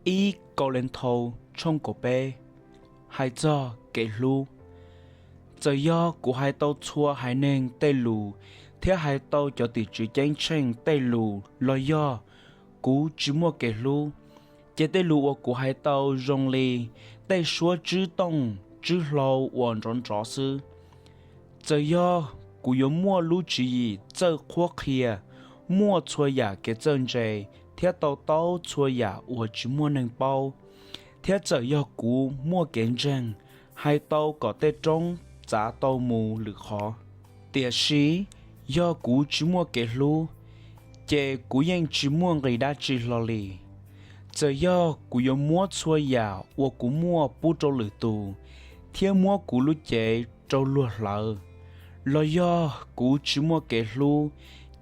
Ib Kauleethaus tshooj kaum peb, hais txog kev hlub. Txawm yog kuv hais tau txhua haiv neeg tej lus thiab hais tau cov tim tswv ceeb tsheej tej lus los yog kuv tsis muaj kev hlub, ces tej lus uas kuv hais tau zoo li tej suab tswb tooj tswb hlau uas nrov nrov xwb. Txawm yog kuv yuav muaj lub tswv yim txawj qhuab qhia, muaj txhua yam kev txawj ntse thiab to taub txhua yam uas tsis muaj neeg paub, thiab txawm yog kuv muaj kev ntseeg, hais tau kom tej roob txav tau mus lwm qhov, tiam sis yog kuv tsis muaj kev hlub, ces kuv yeej tsis muaj nqis dab tsi hlo li. Txawm yog kuv yuav muab txhua yam uas kuv muaj pub rau lwm tus, thiab muab kuv lub cev rau luag hlawv, los yog kuv tsis muaj kev hlub,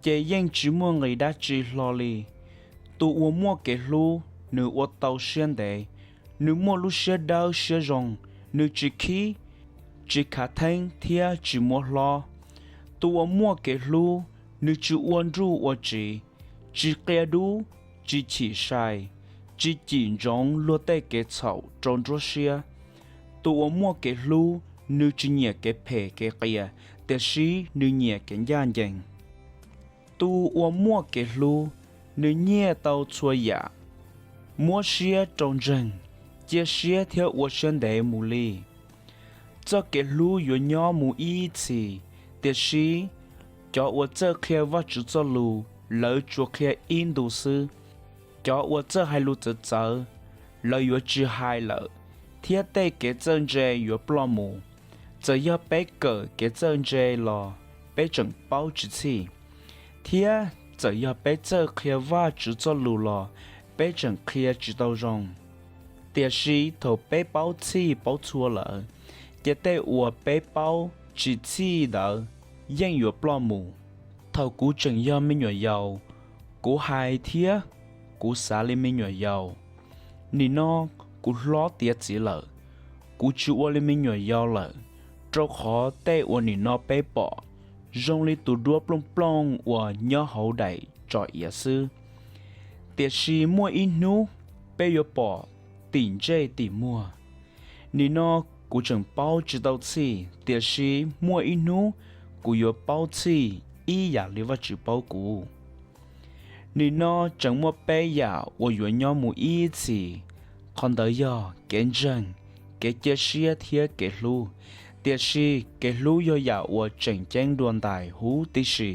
ces yeej tsis muaj nqis dab tsi hlo li. Tus uas muaj kev hlub, nws ua tau siab ntev, nws muaj lub siab dawb siab zoo, nws tsis khib, tsis khav theeb thiab tsis muab hlob. Tus uas muaj kev hlub, nws tsis ua nruj ua tsiv, tsis qia dub, tsis chim sai, tsis cim ntsoov luag tej kev txhaum rau nruab siab. Tus uas muaj kev hlub, nws tsis nyiam kev phem kev qias, tiam sis nws nyiam kev ncaj ncees. Tus uas muaj kev hlub, nws nyiaj tau txhua yam, muab siab rau ntseeg, cia siab thiab ua siab ntev mus li. Txoj kev hlub yuav nyob mus ib txhis, tiam sis cov uas txawj qhia Vajtswv txoj lus, lawv tsuas qhia ib ntu xwb. Cov uas txawj hais lus txawv txawv, lawv yuav tsis hais lawm, thiab tej kev txawj ntse yuav ploj mus. Txawm yog peb kawm kev txawj ntse los peb tseem paub tsis txhij, thiab txawm yog peb txawj qhia Vajtswv txoj lus los peb tseem qhia tsis tau zoo. Tiam sis thaum peb paub txhij paub txhua lawm, ces tej uas peb paub tsis txhij ntawd yeej yuav ploj mus. Thaum kuv tseem yog me nyuam yaus, kuv hais thiab kuv xav li me nyuam yaus. Nim no kuv hlob tiav txiv lawm, kuv tsis ua li me nyuam yaus lawm, rau qhov tej uas nim no peb pom zoo li tus duab plooj plooj uas nyob hauv daim tsom iav xwb, tiam sis muaj ib hnub peb yuav pom tim ntsej tim muag. Nim no kuv tseem paub tsis tau txhij, tiam sis muaj ib hnub kuv yuav paub txhij ib yam li Vajtswv paub kuv. Nim no tseem muaj peb yam uas yuav nyob mus ib txhis, qhov ntawd yog kev ntseeg, kev cia siab thiab kev hlub. Tiam sis kev hlub yog yam uas tseem ceeb dua ntais huv tib si.